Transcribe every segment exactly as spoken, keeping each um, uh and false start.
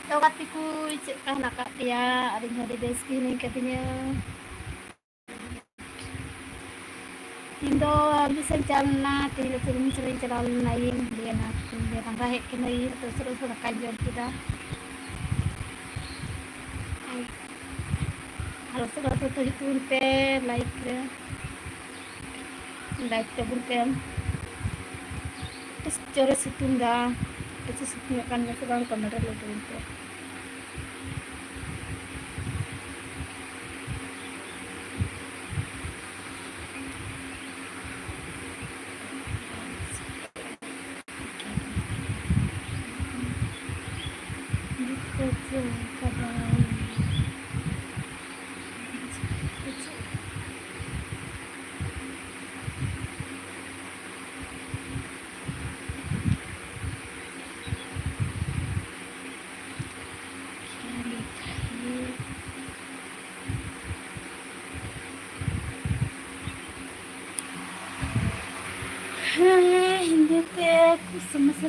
ᱛᱚ ᱜᱟᱛᱮ ᱠᱚ, ᱪᱮᱫ ᱞᱮᱠᱟ ᱦᱮᱱᱟᱜ ᱟᱠᱟᱫ ᱯᱮᱭᱟ? ᱟᱹᱞᱤᱧ ᱦᱚᱸ ᱟᱹᱰᱤ ᱵᱮᱥ ᱜᱮ ᱦᱮᱱᱟᱹᱧ ᱠᱟᱹᱫᱤᱧᱟ᱾ ᱤᱧ ᱫᱚ ᱟᱹᱰᱤ ᱥᱮᱫ ᱪᱟᱞᱟᱣ ᱞᱮᱱᱟ, ᱛᱮᱦᱮᱧ ᱫᱚ ᱪᱮᱫ ᱥᱮᱫ ᱤᱧ ᱪᱟᱞᱟᱣ ᱞᱮᱱᱟ, ᱤᱧ ᱞᱟᱹᱭᱟ ᱱᱟ, ᱤᱧ ᱫᱚ ᱞᱟᱸᱜᱟ ᱦᱮᱡ ᱠᱟᱹᱱᱟᱹᱧ, ᱤᱧ ᱫᱚ ᱩᱥᱟᱹᱨᱟ ᱩᱥᱟᱹᱨᱟ ᱫᱟᱠᱟᱧ ᱡᱚᱢ ᱠᱮᱫᱟ᱾ ᱟᱨ ᱩᱥᱟᱹᱨᱟ ᱩᱥᱟᱹᱨᱟ ᱦᱤᱡᱩᱜ ᱛᱟᱵᱚᱱ ᱯᱮ ᱞᱟᱭᱤᱵᱷ ᱨᱮ᱾ ᱞᱟᱭᱤᱠ ᱛᱟᱵᱚᱱ ᱯᱮ᱾ ᱟᱹᱰᱤ ᱡᱳᱨᱮ ᱥᱤᱛᱩᱝ ᱫᱟ, ᱟᱹᱰᱤ ᱥᱤᱛᱩᱝ ᱮᱫ ᱠᱟᱱ ᱜᱮᱭᱟ ᱥᱮ ᱵᱟᱝ, ᱠᱚᱢᱮᱱᱴ ᱨᱮ ᱞᱟᱹᱭ ᱛᱟᱵᱚᱱ ᱯᱮ᱾ ᱦᱮᱸ, ᱦᱤᱱᱫᱤ ᱛᱮ ᱠᱩᱥᱩᱢ ᱥᱮ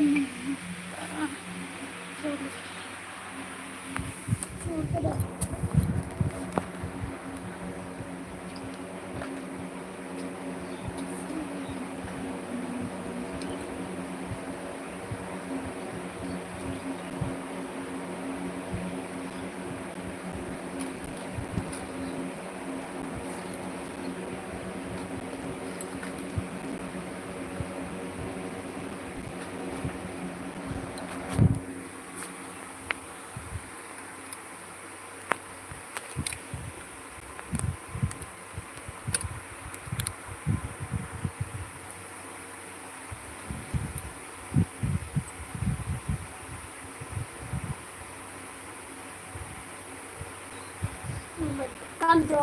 ᱠᱟᱱ ᱫᱚ᱾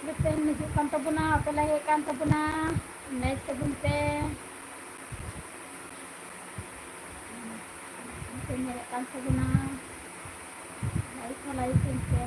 ᱡᱚᱛᱚᱧ ᱦᱤᱡᱩᱜ ᱠᱟᱱ ᱛᱟᱵᱚᱱᱟ, ᱟᱯᱮ ᱞᱟᱹᱭᱮᱫ ᱠᱟᱱ ᱛᱟᱵᱚᱱᱟ, ᱞᱟᱭᱤᱠ ᱛᱟᱵᱚᱱ ᱯᱮ᱾ ᱯᱮ ᱧᱮᱞᱮᱫ ᱠᱟᱱ ᱛᱟᱵᱚᱱᱟ, ᱞᱟᱭᱤᱠ ᱦᱚᱸ ᱞᱟᱭᱤᱠ ᱤᱧ ᱯᱮ᱾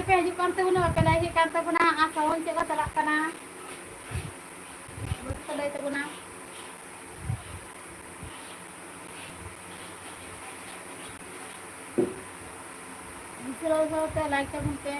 ᱯᱮ ᱦᱤᱡᱩᱜ ᱠᱟᱱ ᱛᱟᱵᱚᱱᱟ, ᱵᱟᱯᱮ ᱞᱟᱹᱭ ᱦᱩᱭᱩᱜ ᱠᱟᱱ ᱛᱟᱵᱚᱱᱟ, ᱟᱨ ᱥᱟᱣᱩᱱᱰ ᱪᱮᱫ ᱞᱮᱠᱟ ᱪᱟᱞᱟᱜ ᱠᱟᱱᱟ, ᱵᱟᱯᱮ ᱞᱟᱹᱭ ᱛᱟᱵᱚᱱᱟ᱾ ᱩᱥᱟᱹᱨᱟ ᱩᱥᱟᱹᱨᱟ ᱛᱮ ᱞᱟᱭᱤᱠ ᱛᱟᱵᱚᱱ ᱯᱮ᱾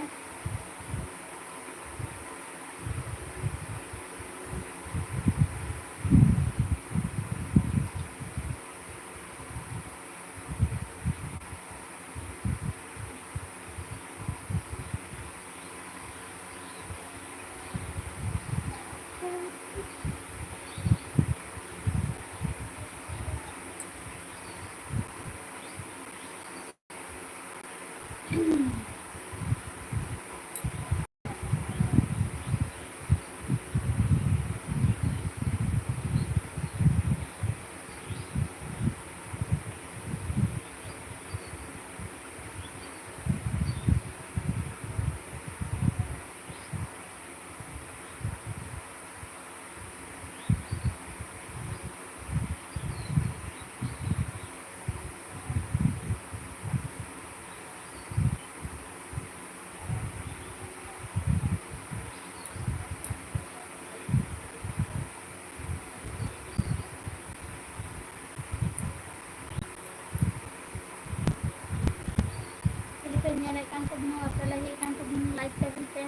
ᱪᱮᱫ ᱞᱮᱠᱟᱧ ᱧᱮᱞᱮᱫ ᱠᱟᱱ ᱛᱟᱵᱚᱱᱟ, ᱵᱟᱯᱮ ᱞᱟᱹᱭᱮᱫ ᱠᱟᱱ ᱛᱟᱵᱚᱱᱟ, ᱞᱟᱭᱤᱠ ᱛᱟᱵᱚᱱ ᱯᱮ᱾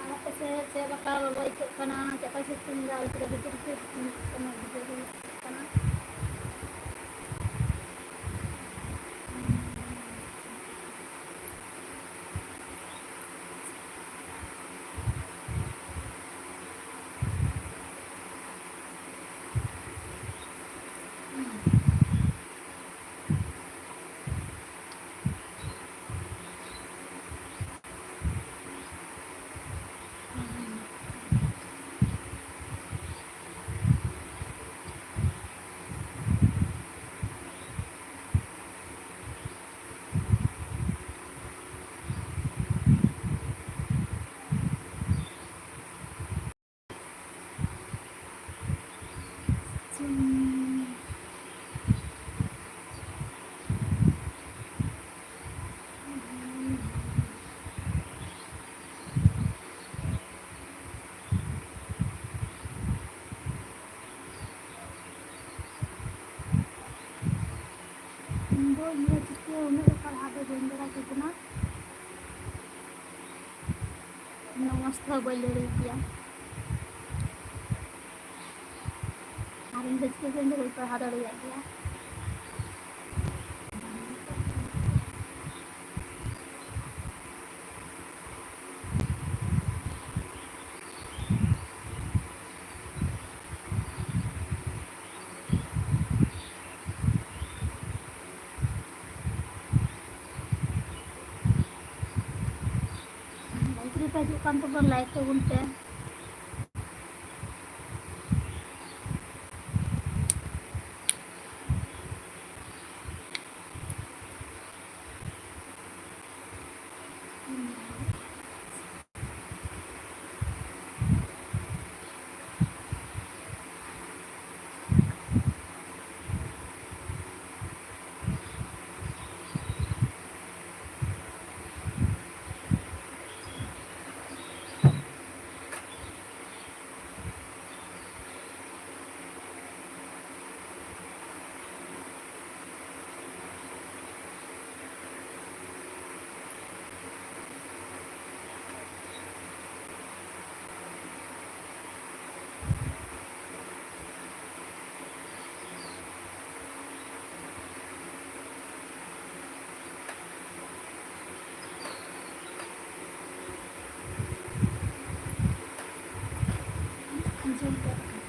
ᱟᱨ ᱟᱯᱮ ᱥᱮᱫ ᱪᱮᱫ ᱞᱮᱠᱟ ᱞᱚᱞᱚ ᱟᱹᱭᱠᱟᱹᱜ ᱠᱟᱱᱟ? ᱪᱮᱫ ᱞᱮᱠᱟ ᱥᱤᱛᱩᱝ ᱮᱫᱟ? ᱟᱹᱭᱠᱟᱹ ᱵᱷᱤᱛᱤᱨ ᱵᱷᱤᱛᱤᱨ ᱥᱤᱛᱩᱝ ᱠᱟᱱᱟ, ᱵᱩᱡᱷᱟᱹᱣ ᱦᱩᱭᱩᱜ ᱠᱟᱱᱟ᱾ ᱫᱚ ᱤᱧ ᱫᱚ ᱪᱤᱠᱟᱹ ᱩᱱᱟᱹᱜ ᱫᱚ ᱯᱟᱲᱦᱟᱣ ᱫᱚ ᱵᱟᱹᱧ ᱵᱟᱲᱟᱭ ᱠᱮᱫᱟ᱾ ᱩᱱᱟᱹᱜ ᱢᱚᱡᱽ ᱛᱮᱦᱚᱸ ᱵᱟᱹᱧ ᱞᱟᱹᱭ ᱫᱟᱲᱮᱭᱟᱜ ᱜᱮᱭᱟ᱾ ᱟᱨ ᱤᱧ ᱫᱚ ᱪᱤᱠᱟᱹ ᱤᱧ ᱫᱚ ᱵᱟᱹᱧ ᱯᱟᱲᱦᱟᱣ ᱫᱟᱲᱮᱭᱟᱜ ᱜᱮᱭᱟ᱾ ᱞᱟᱭᱤᱠ ᱨᱮ ᱯᱮ ᱦᱤᱡᱩᱜ ᱠᱟᱱ ᱛᱟᱵᱚᱱ, ᱞᱟᱭᱤᱠ ᱛᱟᱵᱚᱱ ᱯᱮ᱾ ᱟᱸᱡᱚᱢ ᱠᱟᱜ ᱠᱟᱱᱟ᱾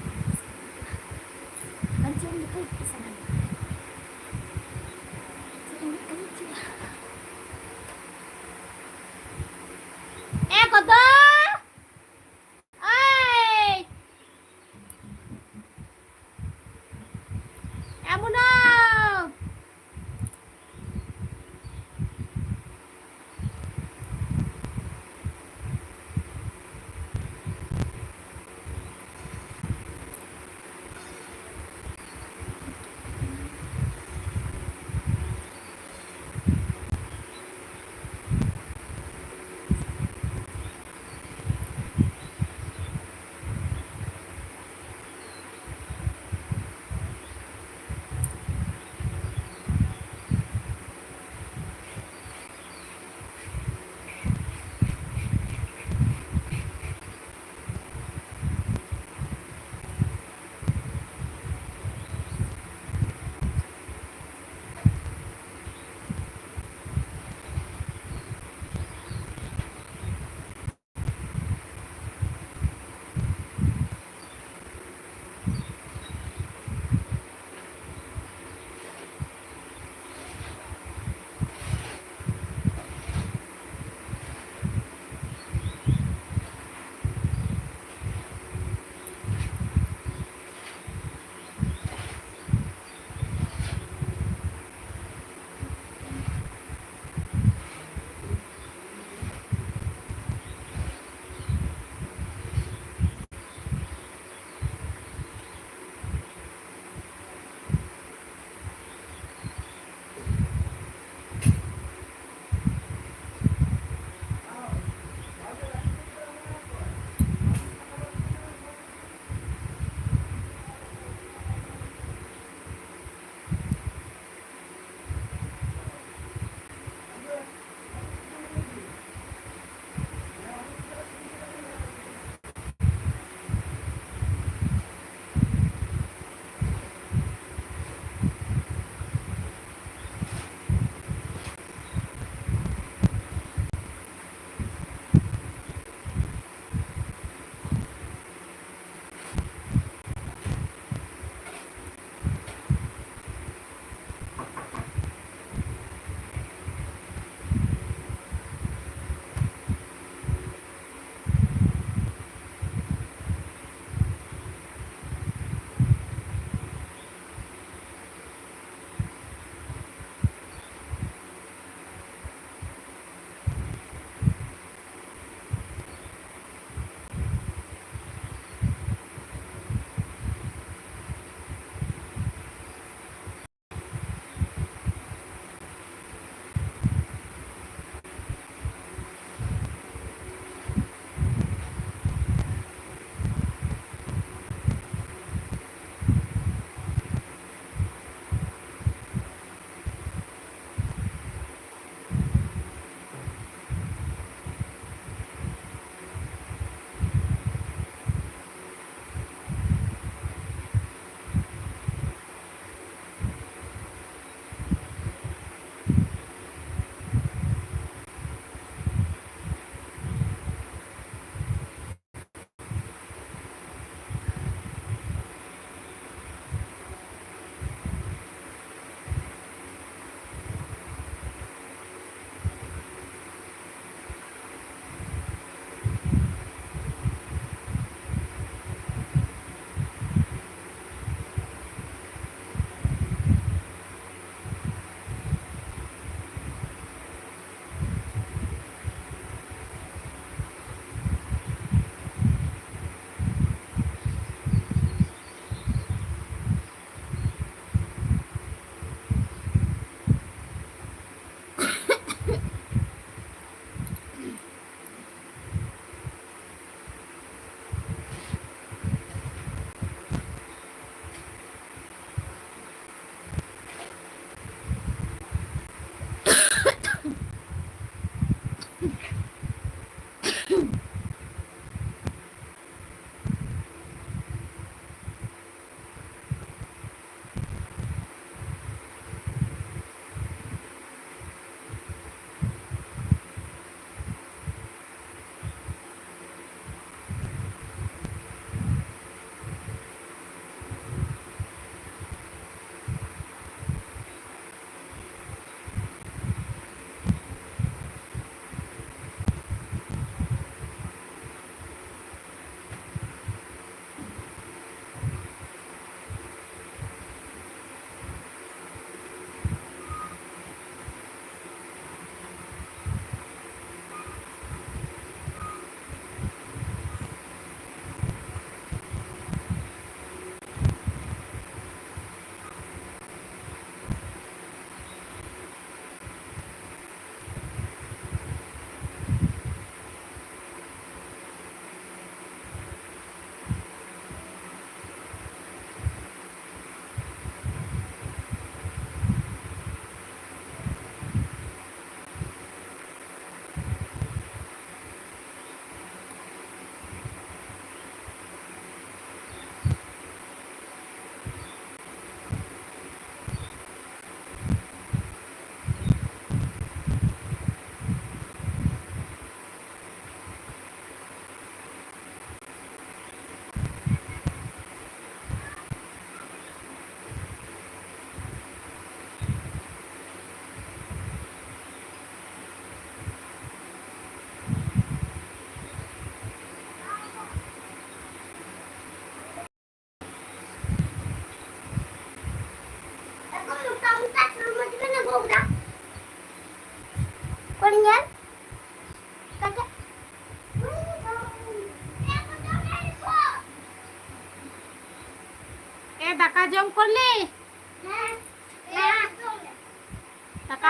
ᱟᱸᱡᱚᱢ ᱞᱮᱠᱷᱟᱱ ᱥᱟᱱᱟ ᱜᱮ᱾ ᱪᱮᱫ ᱮᱢ ᱟᱸᱡᱚᱢ ᱠᱮᱜᱼᱟ? ᱮ ᱠᱚᱫᱚ! ᱮᱭ! ᱮ ᱢᱩᱱᱟ!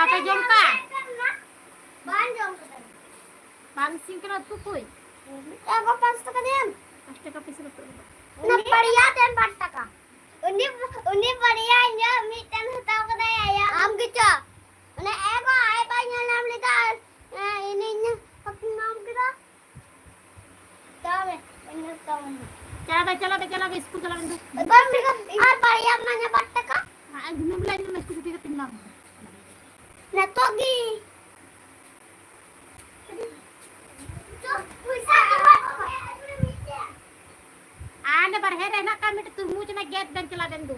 ᱟᱯᱮ ᱡᱚᱢ ᱠᱟ? ᱵᱟᱝ ᱡᱚᱢ ᱠᱟᱫᱟ᱾ ᱵᱟᱝ ᱤᱥᱤᱱ ᱠᱟᱱᱟ ᱩᱛᱩ ᱠᱚ? ᱢᱤᱫᱴᱟᱝ ᱠᱚ ᱯᱟᱸᱪ ᱴᱟᱠᱟ ᱫᱮᱱ᱾ ᱯᱟᱸᱪ ᱴᱟᱠᱟ ᱯᱤᱥ ᱨᱮ ᱩᱛᱩ ᱫᱚ᱾ ᱚᱱᱟ ᱵᱟᱨᱭᱟ ᱫᱮᱱ ᱯᱟᱸᱪ ᱴᱟᱠᱟ᱾ ᱩᱱᱤ, ᱩᱱᱤ ᱵᱟᱨᱭᱟ ᱤᱧᱟᱹᱜ ᱢᱤᱫᱴᱮᱱ ᱦᱟᱛᱟᱣ ᱠᱟᱫᱟᱭ ᱟᱭᱟᱜ᱾ ᱟᱢ ᱜᱮᱪᱚ? ᱚᱱᱮ ᱮ ᱜᱚ, ᱟᱡ ᱵᱟᱭ ᱧᱮᱞ ᱧᱟᱢ ᱞᱮᱫᱟ, ᱮ, ᱤᱧᱤᱧ ᱦᱟᱹᱯᱤᱧ ᱧᱟᱢ ᱠᱮᱫᱟ᱾ ᱪᱟᱞᱟᱜ ᱢᱮ, ᱤᱧ ᱫᱚ ᱪᱟᱞᱟᱜ ᱢᱮ᱾ ᱪᱟᱞᱟᱜ ᱢᱮ, ᱪᱟᱞᱟᱜ ᱢᱮ, ᱪᱟᱞᱟᱜ ᱢᱮ, ᱤᱥᱠᱩᱞ ᱪᱟᱞᱟᱜ ᱢᱮ᱾ ᱵᱟᱝ, ᱵᱟᱝ, ᱟᱨ ᱵᱟᱨᱭᱟ ᱢᱟᱱᱮ ᱵᱟᱨ ᱴᱟᱠᱟ᱾ ᱦᱮᱸ, ᱫᱷᱩᱱᱟᱹ ᱵᱚᱞᱮ ᱤᱧ ᱫᱚ ᱤᱥᱠᱩᱞ ᱪᱷᱩᱴᱤ ᱠᱟᱛᱮᱧ ᱮᱢᱟᱢᱟ᱾ ᱱᱤᱛᱚᱜ ᱜᱮ᱾ ᱪᱚ, ᱯᱚᱭᱥᱟ ᱜᱮ ᱵᱟᱹᱱᱩᱜᱼᱟ᱾ ᱟᱨ ᱚᱸᱰᱮ ᱵᱟᱨᱦᱮ ᱨᱮ ᱦᱮᱱᱟᱜ ᱠᱟᱜ ᱢᱤᱫᱴᱮᱡ ᱛᱩᱨᱢᱩᱡᱽ ᱚᱱᱟ ᱜᱮᱫ ᱵᱮᱱ ᱪᱟᱞᱟᱜ ᱵᱮᱱ ᱫᱩ᱾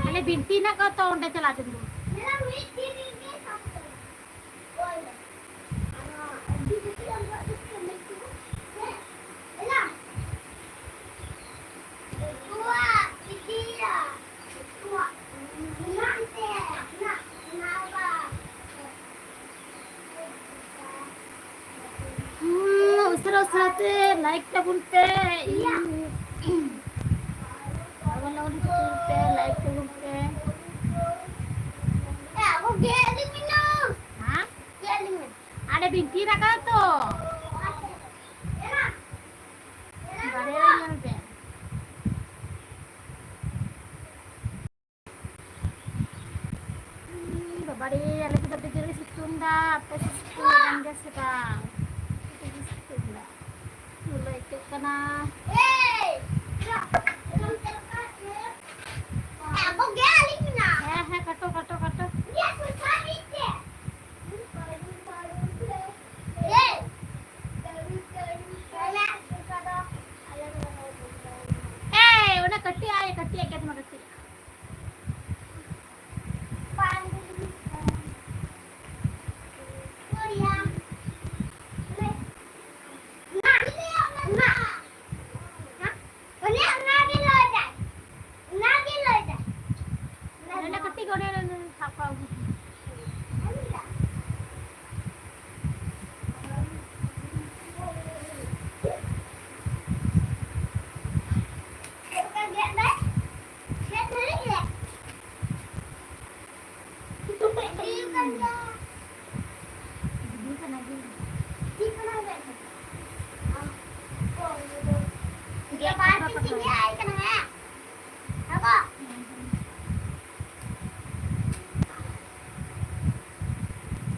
ᱟᱞᱮ ᱵᱤᱱᱛᱤ ᱦᱮᱱᱟᱜ ᱠᱚᱣᱟ ᱛᱚ, ᱚᱸᱰᱮ ᱪᱟᱞᱟᱜ ᱵᱮᱱ ᱫᱩ᱾ ᱦᱩᱸ, ᱩᱥᱟᱹᱨᱟ ᱩᱥᱟᱹᱨᱟ ᱛᱮ ᱞᱟᱭᱤᱠ ᱛᱟᱵᱚᱱ ᱯᱮ᱾ ᱤᱧ ᱞᱚᱜᱚᱱ ᱞᱚᱜᱚᱱ ᱛᱮ ᱞᱟᱭᱤᱠ ᱛᱟᱵᱚᱱ ᱯᱮ᱾ ᱦᱮᱸ? ᱟᱞᱮ ᱵᱤᱱᱛᱤ ᱨᱟᱠᱟᱵ ᱛᱚ᱾ ᱵᱟᱨᱦᱮ ᱨᱮ ᱧᱮᱞ ᱯᱮ᱾ ᱩᱸ, ᱵᱟᱵᱟᱨᱮ, ᱟᱞᱮ ᱥᱮᱫ ᱫᱚ ᱟᱹᱰᱤ ᱡᱳᱨᱮ ᱥᱤᱛᱩᱝ ᱫᱟ᱾ ᱟᱯᱮ ᱥᱮᱫ ᱥᱤᱛᱩᱝ ᱠᱟᱱ ᱜᱮᱭᱟ ᱥᱮ ᱵᱟᱝ? ᱟᱹᱰᱤ ᱡᱳᱨᱮ ᱥᱤᱛᱩᱝ ᱫᱟ᱾ ᱞᱚᱞᱚ ᱟᱹᱭᱠᱟᱹᱜ ᱠᱟᱱᱟ᱾ ᱦᱮᱸ, ᱦᱮᱸ, ᱠᱟᱴᱚ, ᱠᱟᱴᱚ, ᱠᱟᱴᱚ᱾ ᱮᱭ, ᱚᱱᱟ ᱠᱟᱹᱴᱤᱡ ᱟᱭ, ᱠᱟᱹᱴᱤᱡ ᱟᱭ, ᱠᱟᱹᱴᱤᱡ ᱟᱭ᱾ ᱥᱟᱵ ᱠᱚ ᱟᱹᱜᱩ᱾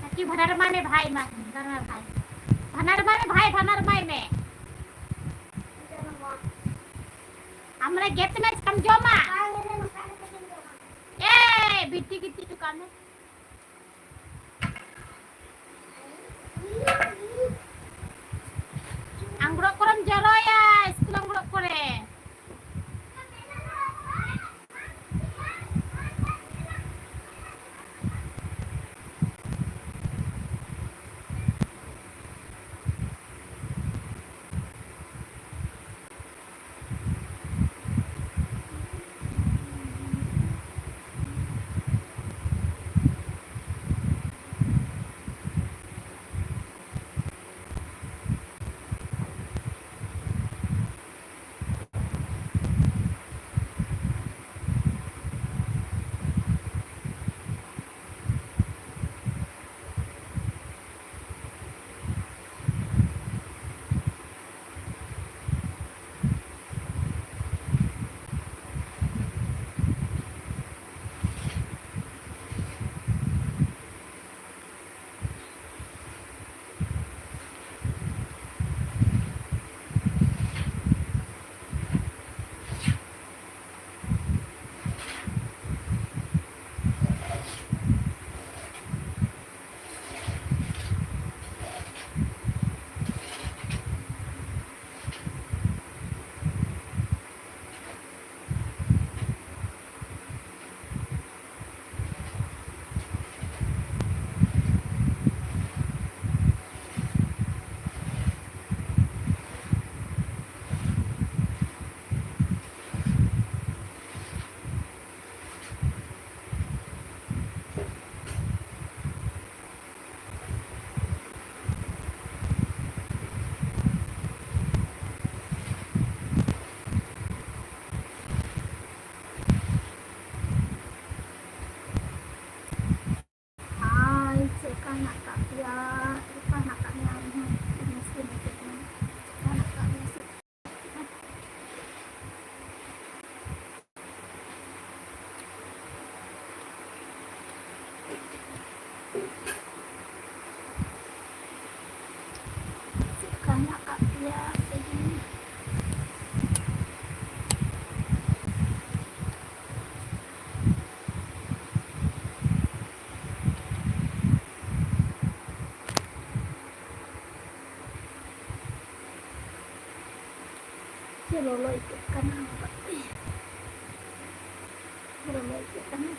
ᱪᱟᱪᱤ, ᱵᱷᱟᱱᱟᱨ ᱢᱟᱭ ᱢᱮ ᱵᱷᱟᱭ, ᱢᱟ, ᱵᱷᱟᱱᱟᱨ ᱢᱟᱭ ᱢᱮ ᱵᱷᱟᱭ, ᱵᱷᱟᱱᱟᱨ ᱢᱟᱭ ᱢᱮ᱾ ᱟᱢ ᱨᱮ ᱜᱮᱫ ᱢᱮ, ᱪᱤᱠᱟᱢ ᱡᱚᱢᱟ? ᱮ, ᱵᱤᱴᱤ ᱜᱤᱛᱤᱡ ᱦᱚᱴᱚ ᱠᱟᱜ ᱢᱮ᱾ ᱟᱝᱜᱽᱨᱚᱵ ᱠᱚᱨᱮᱢ ᱡᱚᱨᱚᱭᱟ, ᱥᱠᱩᱞ ᱟᱝᱜᱽᱨᱚᱵ ᱠᱚᱨᱮ᱾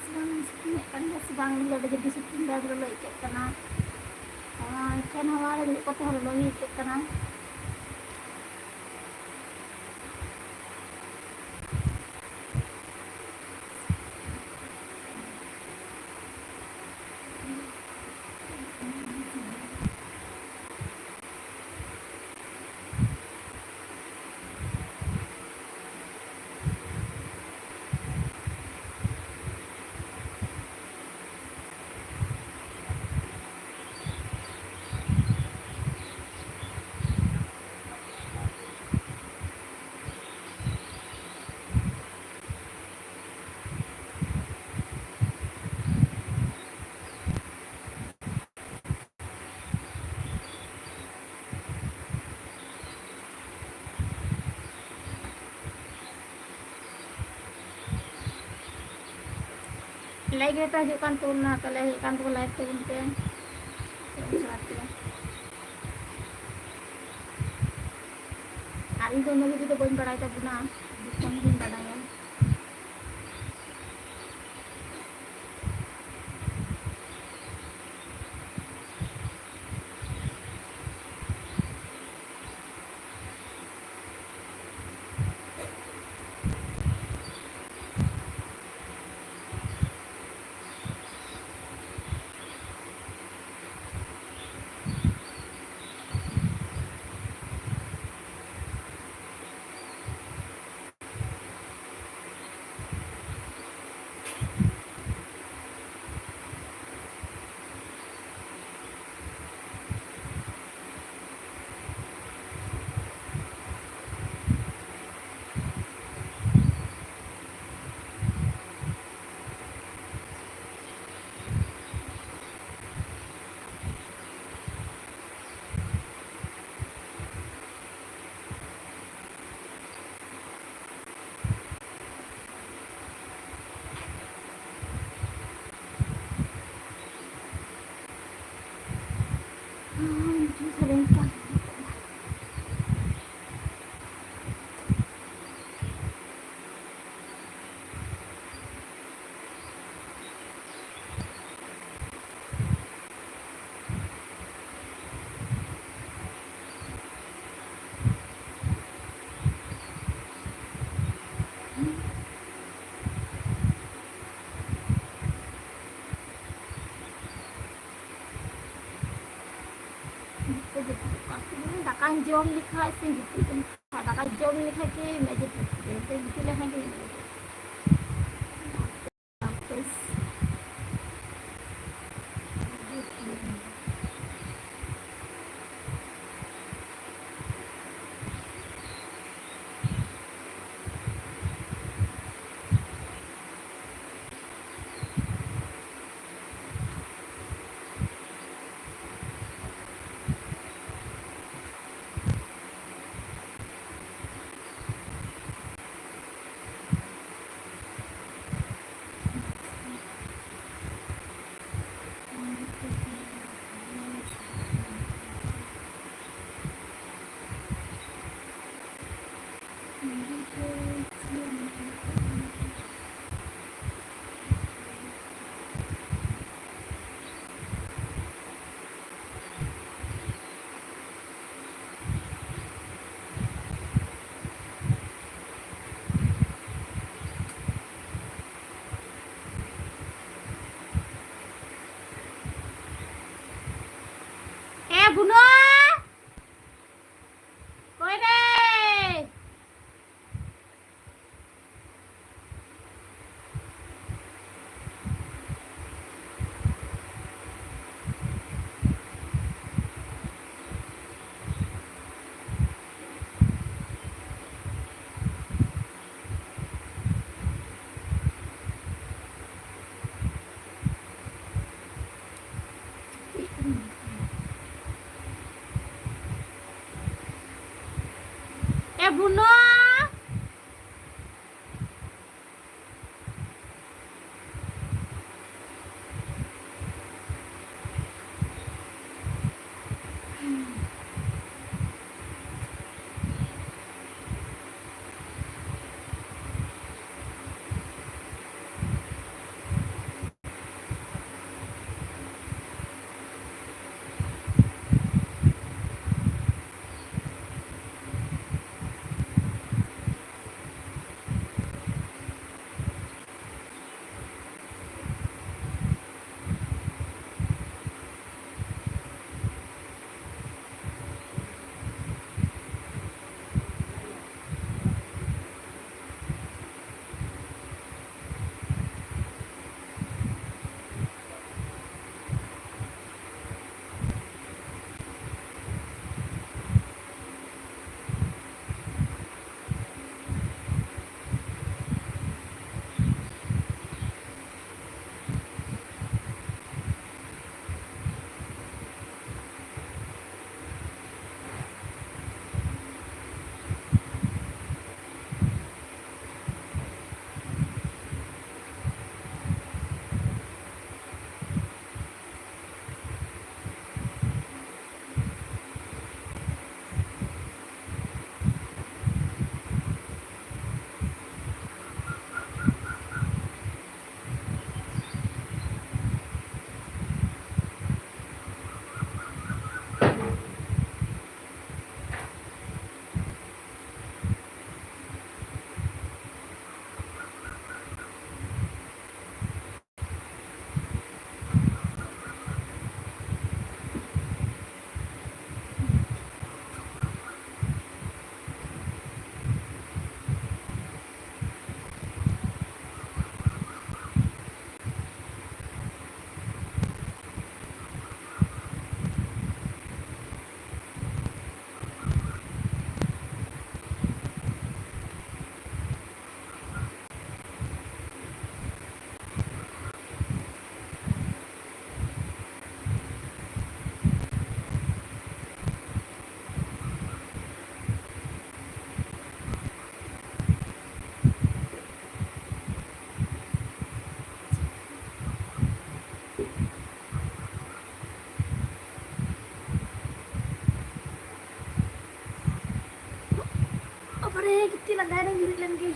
ᱥᱤᱛᱩᱝ ᱮᱫ ᱠᱟᱱ ᱜᱮᱭᱟ ᱥᱮ ᱵᱟᱝ? ᱟᱹᱰᱤ ᱡᱳᱨ ᱥᱤᱛᱩᱝ ᱫᱟᱭ, ᱞᱚᱞᱚ ᱟᱹᱭᱠᱟᱹᱜ ᱠᱟᱱᱟ᱾ ᱟᱨ ᱯᱷᱮᱱ ᱦᱟᱣᱟ ᱨᱮ ᱫᱩᱲᱩᱵ ᱠᱟᱛᱮ ᱦᱚᱸ ᱞᱚᱞᱚ ᱜᱮ ᱟᱹᱭᱠᱟᱹᱜ ᱠᱟᱱᱟ᱾ ᱞᱟᱭᱤᱠ ᱜᱮᱛᱟ ᱦᱤᱡᱩᱜ ᱠᱟᱱ ᱛᱟᱵᱚᱱᱟ, ᱛᱟᱦᱞᱮ ᱦᱮᱡ ᱠᱟᱱ ᱛᱟᱵᱚᱱ ᱞᱟᱭᱤᱠ ᱛᱟᱵᱚᱱ ᱯᱮ᱾ ᱟᱨ ᱤᱧ ᱫᱚ ᱩᱱᱟᱹᱜ ᱡᱩᱫᱤ ᱫᱚ ᱵᱟᱹᱧ ᱵᱟᱲᱟᱭ ᱛᱟᱵᱚᱱᱟ, ᱟᱹᱰᱤ ᱠᱚᱢ ᱜᱤᱧ ᱵᱟᱰᱟᱭᱟ᱾ ᱡᱚᱢ ᱞᱮᱠᱷᱟᱡ ᱥᱮ ᱜᱤᱛᱤᱡ ᱞᱮᱱᱠᱷᱟᱡ, ᱫᱟᱠᱟ ᱡᱚᱢ ᱞᱮᱠᱷᱟᱡ ᱜᱮ ᱢᱮᱡᱮ ᱯᱩᱨᱟᱹ, ᱥᱮ ᱜᱤᱛᱤᱡ ᱞᱮᱠᱷᱟᱡ ᱜᱮ ᱢᱮᱡᱮ᱾ ᱮ ᱵᱩᱱᱟᱹ! ᱚᱠᱚᱭ ᱨᱮ? ᱮ ᱵᱩᱱᱚ! ᱞᱮᱱ ᱜᱮ᱾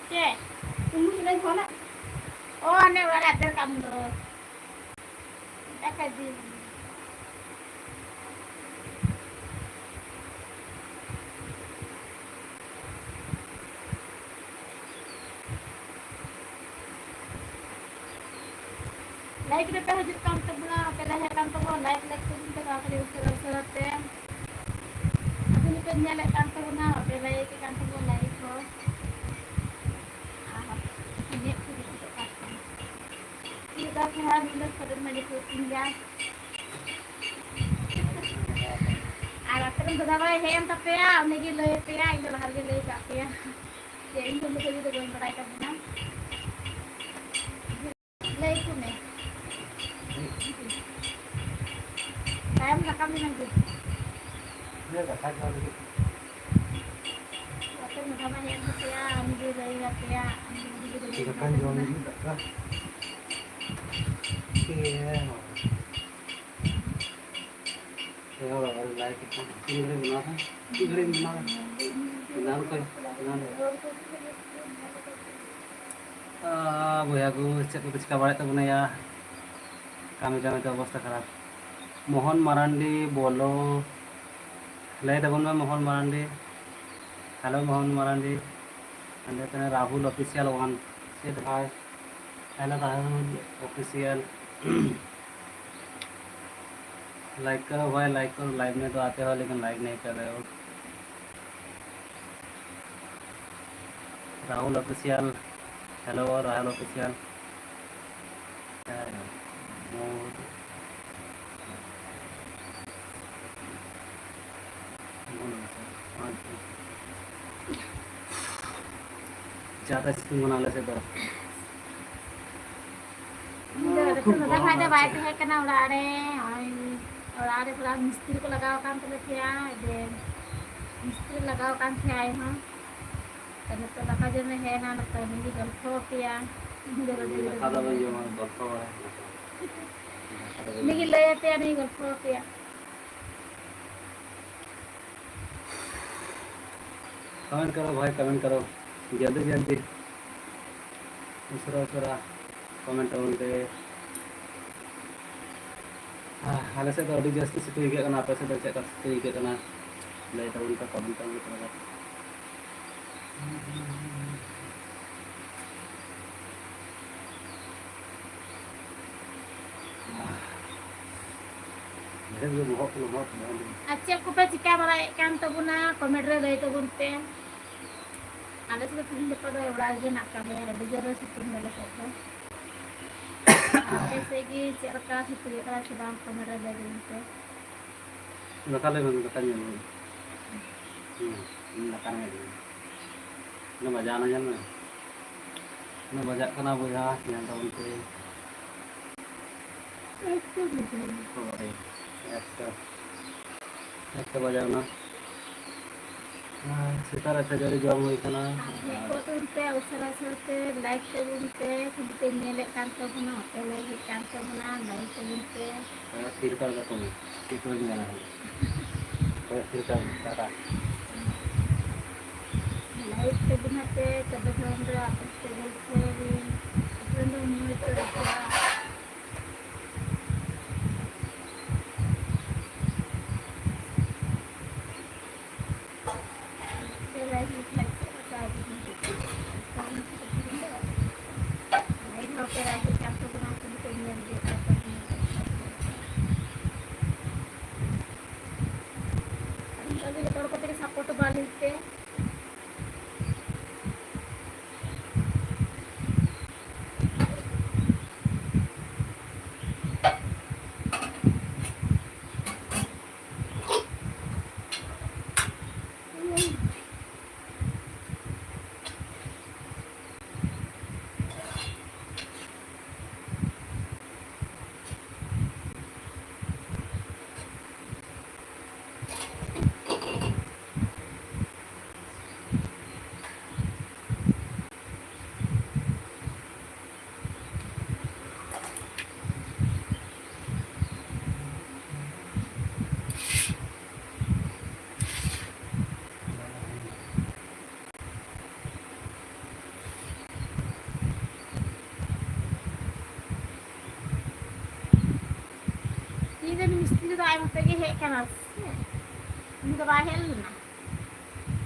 ᱪᱮᱫ? ᱚ, ᱦᱟᱱᱮ ᱚᱲᱟᱜ ᱨᱮ ᱟᱫᱮᱨ ᱠᱟᱜ ᱢᱮ ᱫᱚ᱾ ᱫᱟᱠᱟ ᱫᱤᱱ᱾ ᱞᱟᱭᱤᱠ ᱨᱮᱯᱮ ᱦᱤᱡᱩᱜ ᱠᱟᱱ ᱛᱟᱵᱚᱱᱟ, ᱟᱯᱮ ᱞᱟᱭᱤᱠ ᱠᱟᱱ ᱛᱟᱵᱚᱱᱟ, ᱞᱟᱭᱤᱠ, ᱞᱟᱭᱤᱠ ᱛᱟᱵᱚᱱ ᱯᱮ, ᱱᱚᱣᱟ ᱠᱚᱨᱮ ᱩᱥᱟᱹᱨᱟ ᱩᱥᱟᱹᱨᱟ ᱛᱮ᱾ ᱟᱵᱚ ᱱᱤᱛᱚᱜ ᱧᱮᱞᱮᱫ ᱠᱟᱱ ᱛᱟᱵᱚᱱᱟ, ᱟᱯᱮ ᱞᱟᱭᱤᱠ ᱠᱟᱱ ᱛᱟᱵᱚᱱᱟ, ᱞᱟᱭᱤᱠ ᱦᱚᱸ᱾ ᱟᱨ ᱤᱧᱟᱹᱜ ᱠᱚ ᱦᱤᱡᱩᱜ ᱠᱟᱱ ᱛᱟᱵᱚᱱᱟ᱾ ᱪᱮᱫ ᱞᱮᱠᱟ ᱪᱮᱦᱨᱟ ᱧᱤᱫᱟᱹ ᱠᱷᱚᱱᱮᱢ ᱢᱟᱹᱞᱤ ᱠᱚ ᱤᱥᱤᱱ ᱜᱮᱭᱟ᱾ ᱟᱨ ᱟᱯᱮ ᱨᱮᱱ ᱫᱟᱫᱟ ᱵᱷᱟᱭ ᱦᱮᱡ ᱮᱱ ᱛᱟᱯᱮᱭᱟ, ᱩᱱᱤ ᱜᱮ ᱞᱟᱹᱭ ᱟᱯᱮᱭᱟ, ᱤᱧ ᱫᱚ ᱞᱟᱦᱟ ᱨᱮᱜᱮ ᱞᱟᱹᱭ ᱠᱟᱜ ᱯᱮᱭᱟ᱾ ᱡᱮ ᱤᱧ ᱫᱚ ᱩᱱᱟᱹᱜ ᱵᱷᱟᱹᱜᱤ ᱫᱚ ᱵᱟᱹᱧ ᱵᱟᱲᱟᱭ ᱛᱟᱵᱚᱱᱟ᱾ ᱞᱟᱹᱭ ᱟᱠᱚ ᱢᱮ᱾ ᱛᱟᱭᱚᱢ ᱨᱟᱠᱟᱵ ᱮᱱᱟ ᱜᱮ᱾ ᱦᱮᱸ, ᱫᱟᱠᱟ ᱡᱚᱢ ᱞᱟᱹᱜᱤᱫ᱾ ᱟᱯᱮ ᱨᱮᱱ ᱫᱟᱫᱟ ᱵᱷᱟᱭ ᱦᱮᱡ ᱮᱱ ᱛᱟᱯᱮᱭᱟ, ᱩᱱᱤ ᱜᱮ ᱞᱟᱹᱭ ᱟᱯᱮᱭᱟ, ᱩᱱᱤ ᱜᱮ ᱞᱟᱹᱭ ᱫᱟᱠᱟ ᱡᱚᱢ ᱟᱯᱮᱭᱟ᱾ ᱞᱟᱹᱜᱤᱫ ᱫᱟᱠᱟ᱾ ᱦᱮᱸ᱾ ᱛᱤᱱ ᱜᱷᱟᱹᱲᱤᱡ ᱵᱮᱱᱟᱣ ᱫᱟ? ᱛᱤᱱ ᱜᱷᱟᱹᱲᱤᱡ ᱵᱮᱱᱟᱣ ᱫᱟ? ᱮᱱᱟᱱ ᱠᱷᱚᱡ, ᱮᱱᱟᱱ ᱠᱷᱚᱡ᱾ ᱟᱸ, ᱵᱚᱭᱦᱟ ᱠᱚ, ᱪᱮᱫ ᱠᱚᱯᱮ ᱪᱤᱠᱟ ᱵᱟᱲᱟᱭᱮᱫ ᱛᱟᱵᱚᱱᱟ ᱭᱟ? ᱠᱟᱹᱢᱤ ᱠᱟᱹᱢᱤ ᱛᱮ ᱚᱵᱚᱥᱛᱟ ᱠᱷᱟᱨᱟᱯ᱾ ᱢᱳᱦᱚᱱ ᱢᱟᱨᱟᱱᱰᱤ ᱵᱚᱞᱚ, ᱞᱟᱹᱭ ᱛᱟᱵᱚᱱ ᱢᱮ ᱢᱳᱦᱚᱱ ᱢᱟᱨᱟᱱᱰᱤ᱾ Hello ᱢᱳᱦᱚᱱ ᱢᱟᱨᱟᱱᱰᱤ᱾ ᱚᱸᱰᱮ ᱛᱟᱦᱮᱸ ᱨᱟᱦᱩᱞ official one, ᱪᱮᱫ ᱵᱷᱟᱭ? Hello Rahul official। लाइक करो भाई, लाइक करो। लाइव में तो आते हो लेकिन लाइक नहीं कर रहे हो। Rahul official, hello Rahul official. ज़्यादा स्पून बना लेते तो। ᱤᱧ ᱫᱚ ᱟᱫᱚ ᱫᱟᱫᱟ ᱵᱷᱟᱭ ᱫᱚ ᱵᱟᱭ ᱛᱟᱦᱮᱸ ᱠᱟᱱᱟ ᱚᱲᱟᱜ ᱨᱮ, ᱱᱚᱜᱼᱚᱭ ᱚᱲᱟᱜ ᱨᱮ ᱛᱷᱚᱲᱟ ᱢᱤᱥᱛᱨᱤ ᱠᱚ ᱞᱟᱜᱟᱣ ᱟᱠᱟᱱ ᱛᱟᱞᱮ ᱛᱟᱦᱮᱸᱜᱼᱟ, ᱡᱮ ᱢᱤᱥᱛᱨᱤ ᱞᱟᱜᱟᱣ ᱟᱠᱟᱱ ᱛᱟᱦᱮᱸᱜᱼᱟ ᱟᱡ ᱦᱚᱸ᱾ ᱛᱚ ᱱᱤᱛᱚᱜ ᱫᱟᱠᱟ ᱡᱚᱢᱮ ᱦᱮᱡ ᱮᱱᱟ, ᱱᱤᱛᱚᱜ ᱩᱱᱤ ᱜᱮ ᱜᱚᱞᱯᱷᱚ ᱟᱯᱮᱭᱟ᱾ ᱫᱟᱠᱟ ᱫᱚ ᱵᱟᱹᱧ ᱡᱚᱢᱟ, ᱜᱚᱞᱯᱷᱚ ᱵᱟᱲᱟᱭ ᱠᱟᱱᱟ᱾ ᱩᱱᱤ ᱜᱮ ᱞᱟᱹᱭ ᱟᱯᱮᱭᱟ, ᱩᱱᱤ ᱜᱮ ᱜᱚᱞᱯᱷᱚ ᱟᱯᱮᱭᱟ᱾ कमेंट करो भाई, कमेंट करो जल्दी जल्दी, ᱩᱥᱟᱹᱨᱟ ᱩᱥᱟᱹᱨᱟ ᱠᱚᱢᱮᱱᱴ ᱛᱟᱵᱚᱱ ᱯᱮ᱾ ᱟᱦ, ᱟᱞᱮ ᱥᱮᱫ ᱫᱚ ᱟᱹᱰᱤ ᱡᱟᱹᱥᱛᱤ ᱥᱤᱛᱩᱝ ᱟᱹᱭᱠᱟᱹᱜ ᱠᱟᱱᱟ, ᱟᱯᱮ ᱥᱮᱫ ᱫᱚ ᱪᱮᱫ ᱞᱮᱠᱟ ᱥᱤᱛᱩᱝ ᱟᱹᱭᱠᱟᱹᱜ ᱠᱟᱱᱟ? ᱞᱟᱹᱭ ᱛᱟᱵᱚᱱ ᱯᱮ ᱠᱚᱢᱮᱱᱴ ᱛᱟᱵᱚᱱ ᱯᱮ᱾ ᱰᱷᱮᱨ ᱜᱮ ᱵᱚᱦᱚᱜ ᱠᱚ ᱞᱚᱦᱚᱫ ᱮᱱᱟ᱾ ᱟᱨ ᱪᱮᱫ ᱠᱚᱯᱮ ᱪᱤᱠᱟ ᱵᱟᱲᱟᱭᱮᱫ ᱠᱟᱱ ᱛᱟᱵᱚᱱᱟ? ᱠᱚᱢᱮᱱᱴ ᱨᱮ ᱞᱟᱹᱭ ᱛᱟᱵᱚᱱ ᱯᱮ᱾ ᱟᱞᱮ ᱥᱮᱫ ᱫᱚ ᱛᱮᱦᱮᱧ ᱜᱟᱯᱟ ᱫᱚ ᱚᱲᱟᱜ ᱨᱮᱜᱮ ᱦᱮᱱᱟᱜ ᱠᱟᱜ ᱞᱮᱭᱟ, ᱟᱹᱰᱤ ᱡᱳᱨᱮ ᱥᱤᱛᱩᱝ ᱫᱟᱞᱮ ᱥᱮᱫ ᱫᱚ᱾ ᱟᱯᱮ ᱥᱮᱫ ᱜᱮ ᱪᱮᱫ ᱞᱮᱠᱟ ᱥᱤᱛᱩᱝ ᱮᱫ ᱠᱟᱱᱟ ᱥᱮ ᱵᱟᱝ? ᱠᱚᱢᱮᱱᱴ ᱨᱮ ᱞᱟᱹᱭ ᱛᱟᱵᱚᱱ ᱯᱮ᱾ ᱫᱟᱠᱟ ᱞᱟᱹᱭ ᱢᱮ, ᱫᱟᱠᱟ ᱧᱮᱞ ᱢᱮ᱾ ᱦᱩᱸ, ᱤᱧ ᱫᱟᱠᱟ ᱨᱮᱸᱜᱮᱡ ᱠᱟᱱᱟ᱾ ᱚᱱᱟ ᱵᱟᱡᱟᱣ ᱮᱱᱟ, ᱧᱮᱞ ᱢᱮ᱾ ᱚᱱᱟ ᱵᱟᱡᱟᱜ ᱠᱟᱱᱟ ᱵᱚᱭᱦᱟ, ᱧᱮᱞ ᱛᱟᱵᱚᱱ ᱯᱮ᱾ ᱮᱠᱴᱩ ᱵᱟᱡᱟᱣ ᱮᱱᱟ᱾ ᱦᱳᱭ, ᱮᱠᱴᱩ᱾ ᱮᱠᱴᱩ ᱵᱟᱡᱟᱣ ᱮᱱᱟ᱾ ᱟᱨ ᱥᱮᱛᱟᱜ ᱨᱮ ᱠᱷᱟᱹᱡᱟᱹᱲᱤ ᱡᱚᱢ ᱦᱩᱭ ᱠᱟᱱᱟ᱾ ᱟᱨ ᱦᱮᱡ ᱜᱚᱫ ᱛᱟᱵᱚᱱ ᱯᱮ, ᱩᱥᱟᱹᱨᱟ ᱩᱥᱟᱹᱨᱟ ᱛᱮ ᱞᱟᱭᱤᱠ ᱛᱟᱵᱚᱱ ᱯᱮ, ᱠᱷᱟᱹᱞᱤ ᱯᱮ ᱧᱮᱞᱮᱫ ᱠᱟᱱ ᱛᱟᱵᱚᱱᱟ, ᱵᱟᱯᱮ ᱞᱟᱭᱤᱠ ᱮᱫ ᱠᱟᱱ ᱛᱟᱵᱚᱱᱟ, ᱞᱟᱭᱤᱠ ᱛᱟᱵᱚᱱ ᱯᱮ᱾ ᱦᱮᱸ, ᱛᱷᱤᱨ ᱠᱟᱜ ᱠᱟᱛᱟ ᱢᱮ᱾ ᱪᱮᱫ ᱠᱚ ᱧᱮᱞᱟ? ᱦᱮᱸ, ᱛᱷᱤᱨ ᱠᱟᱜ ᱢᱮ, ᱴᱟᱴᱟ᱾ ᱞᱟᱭᱤᱠ ᱛᱟᱵᱚᱱᱟ ᱯᱮ, ᱛᱚᱵᱮ ᱠᱷᱟᱱ ᱫᱚ ᱟᱯᱮ ᱥᱟᱛᱮ ᱜᱚᱞᱯᱷᱚᱭᱟᱞᱤᱧ᱾ ᱛᱚᱵᱮ ᱫᱚ ᱢᱚᱡᱽ ᱛᱮ ᱵᱩᱡᱷᱟᱹᱜᱼᱟ᱾ ᱞᱟᱭᱤᱠ ᱦᱚᱸ ᱯᱮ ᱞᱟᱭᱤᱠ ᱮᱫ ᱠᱟᱱ ᱛᱟᱵᱚᱱᱟ, ᱠᱩᱞᱤ ᱠᱚ ᱧᱮᱞ ᱤᱫᱤᱭᱮᱫ ᱠᱟᱱ ᱛᱟᱵᱚᱱᱟ᱾ ᱟᱫᱚ ᱡᱚᱛᱚ ᱦᱚᱲ ᱠᱚᱛᱮ ᱜᱮ ᱥᱟᱯᱳᱨᱴ ᱵᱟᱹᱞᱤᱧ ᱯᱮ᱾ ᱫᱚ ᱟᱡ ᱢᱚᱛᱚ ᱜᱮ ᱦᱮᱡ ᱠᱟᱱᱟ ᱥᱮ? ᱩᱱᱤ ᱫᱚ ᱵᱟᱭ ᱦᱮᱡ ᱞᱮᱱᱟ?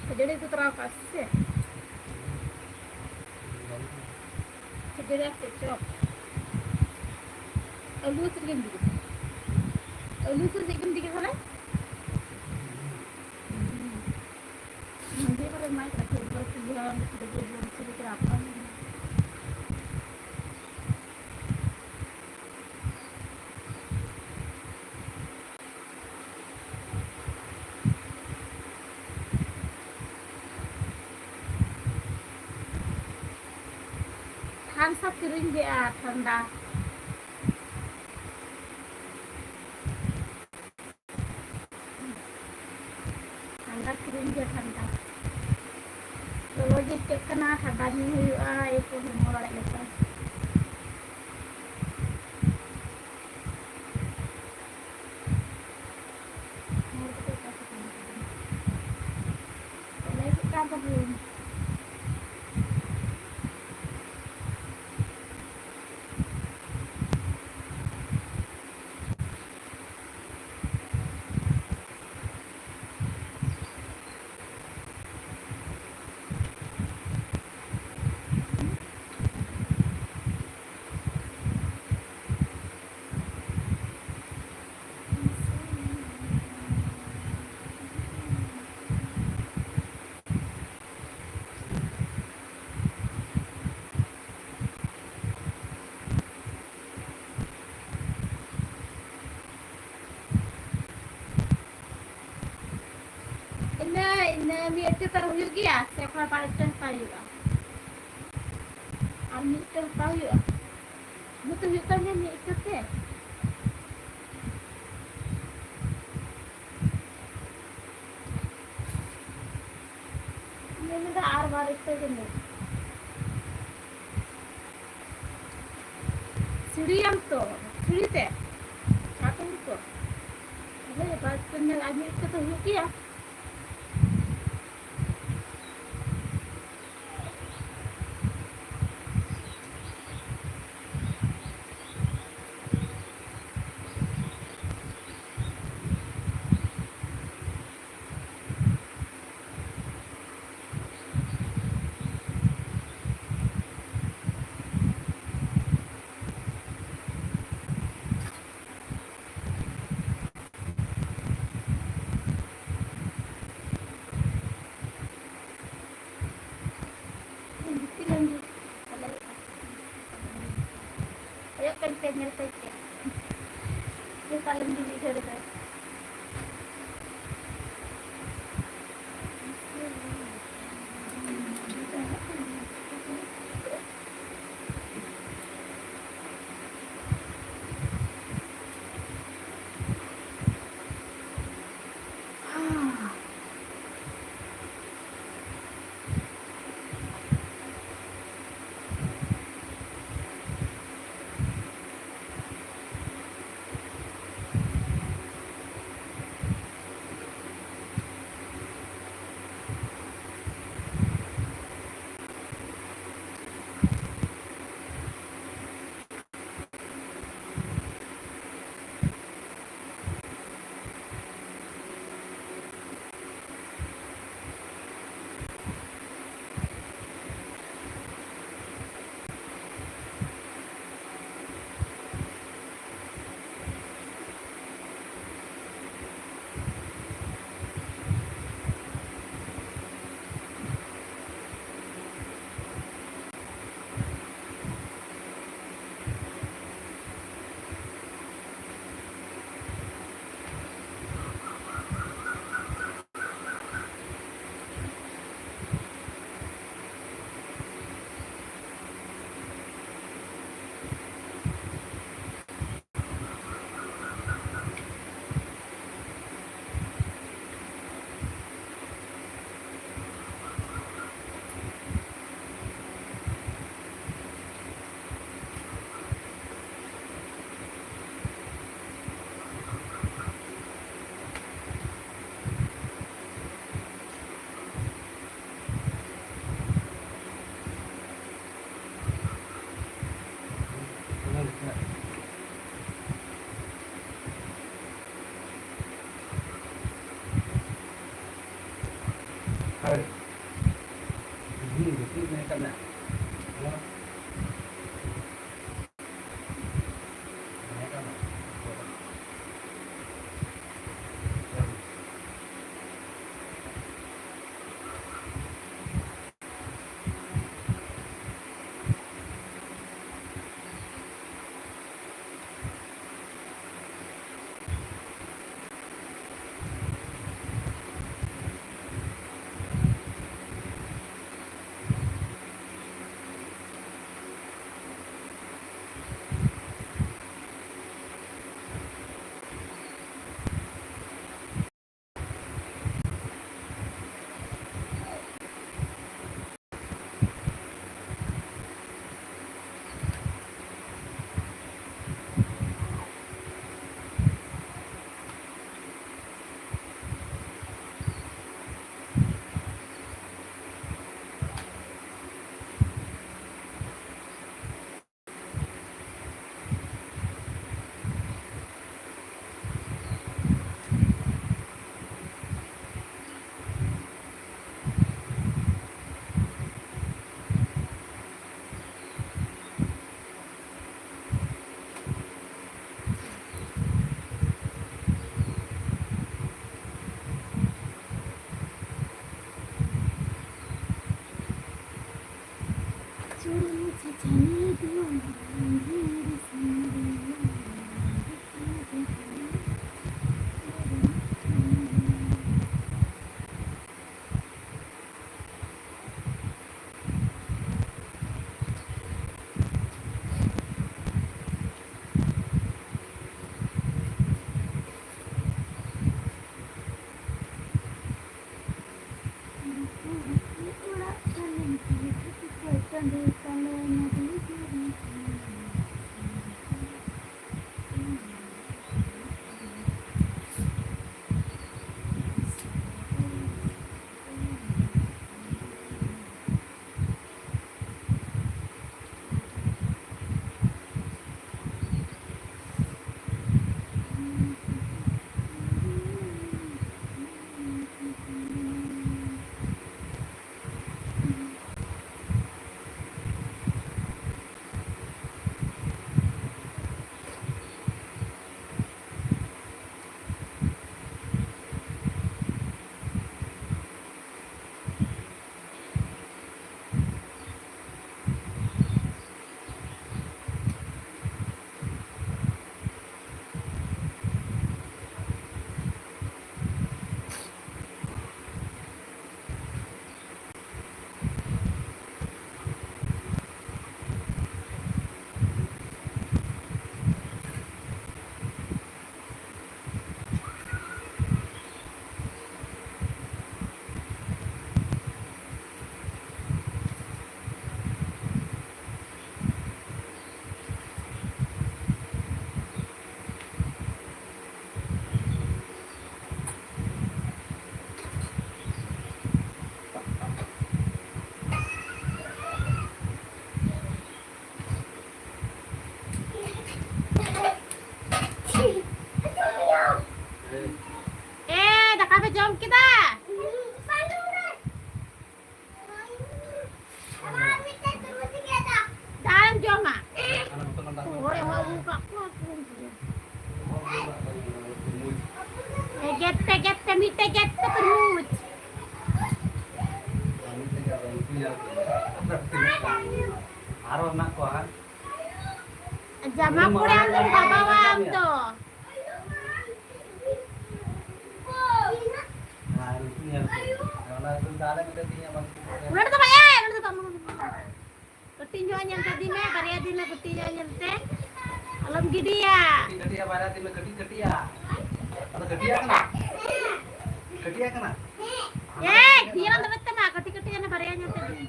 ᱠᱷᱟᱹᱡᱟᱹᱲᱤ ᱠᱚ ᱛᱚᱨᱟᱣ ᱠᱟᱜᱼᱟ ᱥᱮ? ᱠᱷᱟᱹᱡᱟᱹᱲᱤ ᱟᱨ ᱪᱮᱫ ᱪᱚᱯ? ᱟᱹᱞᱩ ᱪᱮᱫ ᱜᱮᱢ ᱤᱫᱤ ᱠᱮᱫᱟ? ᱟᱹᱞᱩ ᱥᱮ ᱪᱮᱫ ᱜᱮᱢ ᱤᱫᱤ ᱠᱮᱫᱟ ᱛᱟᱦᱞᱮ? ᱢᱟᱹᱡᱷᱤ ᱯᱟᱨᱟ ᱢᱟᱭ ᱠᱟᱛᱷᱟ ᱠᱚ ᱵᱚᱞ ᱠᱚ ᱜᱮᱭᱟ, ᱪᱮᱫ ᱞᱮᱠᱟ ᱟᱯᱟ? ᱴᱷᱟᱱᱰᱟ ᱠᱤᱨᱤᱧ ᱜᱮ ᱴᱷᱟᱱᱰᱟ᱾ ᱴᱷᱟᱱᱰᱟ᱾ ᱞᱚᱞᱚ ᱜᱮ ᱟᱹᱭᱠᱟᱹᱜ ᱠᱟᱱᱟ, ᱴᱷᱟᱱᱰᱟ ᱧᱩ ᱦᱩᱭᱩᱜᱼᱟ, ᱮᱨᱯᱚᱨ ᱦᱚᱲᱢᱚ ᱵᱟᱲᱟᱜ ᱞᱮᱠᱟ᱾ ᱦᱚᱲ ᱫᱚᱠᱚ ᱚᱠᱟ ᱥᱮᱫ ᱠᱟᱱᱟ? ᱞᱟᱹᱭ ᱦᱩᱭᱩᱜ ᱠᱟᱱ ᱛᱟᱵᱚᱱ᱾ ᱤᱱᱟᱹ, ᱤᱱᱟᱹ ᱢᱤᱫ ᱤᱛᱟᱹ ᱛᱟᱨ ᱦᱩᱭᱩᱜ ᱜᱮᱭᱟ ᱥᱮ ᱮᱠᱷᱚᱱ ᱵᱟᱨ ᱤᱛᱟᱹ ᱦᱟᱛᱟᱣ ᱦᱩᱭᱩᱜᱼᱟ? ᱟᱨ ᱢᱤᱫ ᱤᱛᱟᱹ ᱦᱟᱛᱟᱣ ᱦᱩᱭᱩᱜᱼᱟ? ᱡᱚᱛᱚ ᱦᱩᱭᱩᱜ ᱠᱟᱱ ᱜᱮᱭᱟ ᱢᱤᱫ ᱤᱛᱟᱹ ᱛᱮ᱾ ᱤᱧ ᱢᱮᱱᱫᱟ ᱟᱨ ᱵᱟᱨ ᱤᱛᱟᱹ ᱜᱮ ᱢᱮᱱᱟᱜᱼᱟ᱾ ᱥᱤᱲᱤᱭᱟᱢ ᱛᱚ, ᱥᱤᱲᱤ ᱛᱮ᱾ ᱥᱟᱛ ᱦᱚᱲ ᱛᱚ᱾ ᱛᱟᱦᱞᱮ ᱵᱟᱨ ᱤᱛᱟᱹ ᱢᱮᱱᱟᱜᱼᱟ, ᱟᱨ ᱢᱤᱫ ᱤᱛᱟᱹ ᱛᱚ ᱦᱩᱭᱩᱜ ᱜᱮᱭᱟ᱾ ᱯᱮ, ᱧᱮᱞ ᱯᱮ ᱪᱮᱫ᱾ ᱪᱮᱫ ᱯᱟᱞᱮᱢ ᱵᱤᱞᱤ ᱡᱷᱟᱹᱲ ᱫᱟ᱾ ᱮ, ᱫᱟᱠᱟ ᱯᱮ ᱡᱚᱢ ᱠᱮᱫᱟ? ᱫᱟᱜ ᱮᱢ ᱡᱚᱢᱟ? ᱦᱳᱭ, ᱦᱳᱭ, ᱟᱹᱜᱩ ᱠᱟᱜ ᱠᱚᱣᱟ᱾ ᱮ, ᱜᱮᱫ ᱛᱮ, ᱜᱮᱫ ᱛᱮ, ᱢᱤᱫᱴᱮᱡ ᱜᱮᱫ ᱛᱮ ᱛᱩᱨᱢᱩᱡᱽ᱾ ᱟᱨᱚ ᱦᱮᱱᱟᱜ ᱠᱚᱣᱟ᱾ ᱡᱟᱢᱟ ᱠᱚᱨᱮ ᱟᱞᱚᱢ ᱵᱟᱵᱟᱣᱟ ᱟᱢ ᱫᱚ᱾ ᱟᱨ ᱩᱱᱠᱩ ᱧᱮᱞ ᱠᱚ᱾ ᱚᱱᱟ ᱫᱚ ᱛᱟᱦᱞᱮ ᱢᱤᱫᱴᱮᱱ ᱛᱤᱧ ᱮᱢᱟ ᱠᱚ᱾ ᱚᱱᱟ ᱫᱚ ᱵᱟᱭ, ᱚᱱᱟ ᱫᱚ ᱵᱟᱝ, ᱚᱱᱟ ᱫᱚ ᱵᱟᱝ᱾ ᱠᱟᱹᱴᱤᱡ ᱧᱚᱜ ᱧᱮᱞ ᱠᱟᱫᱤ ᱢᱮ, ᱵᱟᱨᱭᱟ ᱫᱤᱱ ᱨᱮ ᱠᱟᱹᱴᱤᱡ ᱧᱚᱜ ᱧᱮᱞ ᱛᱮ ᱟᱞᱚᱢ ᱜᱤᱰᱤᱭᱟ᱾ ᱠᱟᱹᱴᱤᱡ ᱠᱟᱹᱴᱤᱡ ᱟᱜ ᱵᱟᱨᱭᱟ ᱫᱤᱱ ᱨᱮ ᱠᱟᱹᱴᱤᱡ ᱠᱟᱹᱴᱤᱡ ᱟᱜ᱾ ᱟᱫᱚ ᱠᱟᱹᱴᱤᱡ ᱟᱜ ᱠᱟᱱᱟ? ᱠᱟᱹᱴᱤᱡ ᱟᱜ ᱠᱟᱱᱟ? ᱮᱭ, ᱧᱮᱞ ᱫᱚ ᱢᱮᱫ ᱛᱮ ᱢᱟ, ᱠᱟᱹᱴᱤᱡ ᱠᱟᱹᱴᱤᱡ ᱟᱜ ᱵᱟᱨᱭᱟ ᱧᱮᱞ ᱛᱮ ᱫᱤᱱ᱾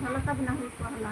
ᱦᱚᱞᱟ ᱛᱟᱵᱮᱱᱟ ᱦᱩᱭ ᱠᱚᱜᱼᱟ, ᱦᱚᱞᱟ᱾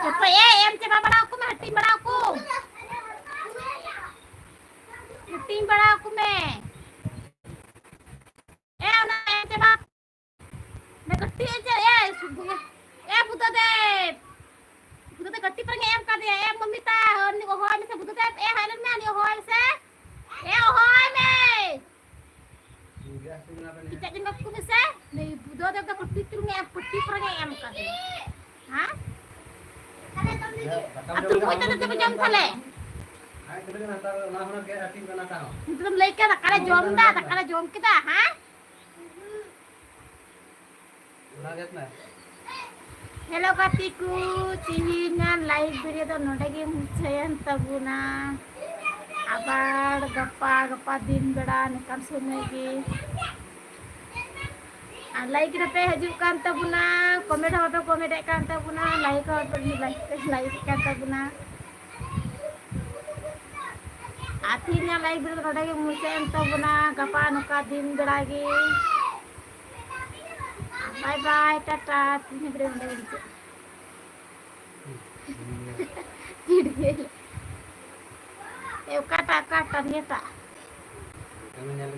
ᱚᱠᱚᱭ ᱮ ᱮᱢ ᱪᱟᱵᱟ ᱵᱟᱲᱟ ᱟᱠᱚ ᱢᱮ, ᱦᱟᱹᱴᱤᱧ ᱵᱟᱲᱟ ᱟᱠᱚ᱾ ᱦᱟᱹᱴᱤᱧ ᱵᱟᱲᱟ ᱟᱠᱚ ᱢᱮ᱾ ᱮ, ᱚᱱᱟ ᱮᱢ ᱪᱟᱵᱟ᱾ ᱢᱮ ᱠᱟᱹᱴᱤᱡ ᱮ ᱪᱮᱫ, ᱮ, ᱥᱩᱫᱷᱩ, ᱮ, ᱵᱩᱫᱷᱚ ᱫᱮᱵ᱾ ᱵᱩᱫᱷᱚ ᱫᱮᱵ ᱠᱟᱹᱴᱤᱡ ᱯᱟᱨᱟᱝ ᱮ ᱮᱢ ᱠᱟᱫᱮᱭᱟ᱾ ᱮ, ᱢᱚᱢᱤᱛᱟ, ᱩᱱᱤ ᱦᱚᱦᱚ ᱟᱭ ᱢᱮᱥᱮ, ᱵᱩᱫᱷᱚ ᱫᱮᱵ, ᱮ, ᱦᱮᱡ ᱞᱮᱱ ᱢᱮ, ᱩᱱᱤ ᱦᱚᱦᱚ ᱟᱭ ᱢᱮᱥᱮ᱾ ᱮ, ᱦᱚᱦᱚ ᱟᱭ ᱢᱮ᱾ ᱠᱮᱪᱟᱜ ᱡᱟᱸᱜᱟ ᱠᱚ ᱢᱮᱥᱮ᱾ ᱱᱩᱭ ᱵᱩᱫᱷᱚ ᱫᱮᱵ ᱫᱚ ᱠᱟᱹᱴᱤᱡ ᱪᱩᱞᱩᱝ ᱮ, ᱠᱟᱹᱴᱤᱡ ᱯᱟᱨᱟᱝ ᱮ ᱮᱢ ᱠᱟᱫᱮᱭᱟ᱾ ᱦᱮᱸ? ᱟᱨ ᱛᱩᱨᱢᱩᱡᱽ ᱫᱚ ᱪᱮᱫ ᱯᱮ ᱡᱚᱢ ᱛᱟᱞᱮ? ᱱᱤᱛᱚᱜ ᱫᱚᱢ ᱞᱟᱹᱭ ᱠᱮᱫᱟ, ᱫᱟᱠᱟ ᱞᱮ ᱡᱚᱢ ᱫᱟ, ᱫᱟᱠᱟ ᱞᱮ ᱡᱚᱢ ᱠᱮᱫᱟ, ᱦᱮᱸ? ᱦᱮᱞᱳ ᱜᱟᱛᱮ ᱠᱚ, ᱛᱮᱦᱮᱧᱟᱜ live video ᱫᱚ ᱱᱚᱰᱮ ᱜᱮ ᱢᱩᱪᱟᱹᱫ ᱮᱱ ᱛᱟᱵᱚᱱᱟ᱾ ᱟᱵᱟᱨ ᱜᱟᱯᱟ, ᱜᱟᱯᱟ ᱫᱤᱱ ᱵᱮᱲᱟ ᱱᱚᱝᱠᱟᱱ ᱥᱚᱢᱚᱭ ᱜᱮ᱾ ᱟᱨ like ᱨᱮᱯᱮ ᱦᱤᱡᱩᱜ ᱠᱟᱱ ᱛᱟᱵᱚᱱᱟ, comment ᱦᱚᱸ ᱵᱟᱯᱮ comment ᱮᱫ ᱠᱟᱱ ᱛᱟᱵᱚᱱᱟ, like ᱦᱚᱸ ᱵᱟᱯᱮ like, like ᱮᱫ ᱠᱟᱱ ᱛᱟᱵᱚᱱᱟ᱾ ᱟᱨ ᱛᱮᱦᱮᱧᱟᱜ live video ᱫᱚ ᱱᱚᱰᱮ ᱜᱮ ᱢᱩᱪᱟᱹᱫ ᱮᱱ ᱛᱟᱵᱚᱱᱟ᱾ ᱜᱟᱯᱟ ᱱᱚᱝᱠᱟ ᱫᱤᱱ ᱵᱮᱲᱟ ᱜᱮ᱾ Bye bye, Tata. ᱛᱮᱦᱮᱧᱟᱜ video ᱱᱚᱰᱮ ᱜᱮ ᱢᱩᱪᱟᱹᱫ᱾ ᱪᱤᱲ ᱜᱮ᱾ ᱮ, ᱚᱠᱟᱴᱟᱜ, ᱚᱠᱟᱴᱟᱜ, ᱱᱤᱭᱟᱹᱴᱟᱜ? ᱠᱟᱹᱢᱤ ᱧᱮᱞ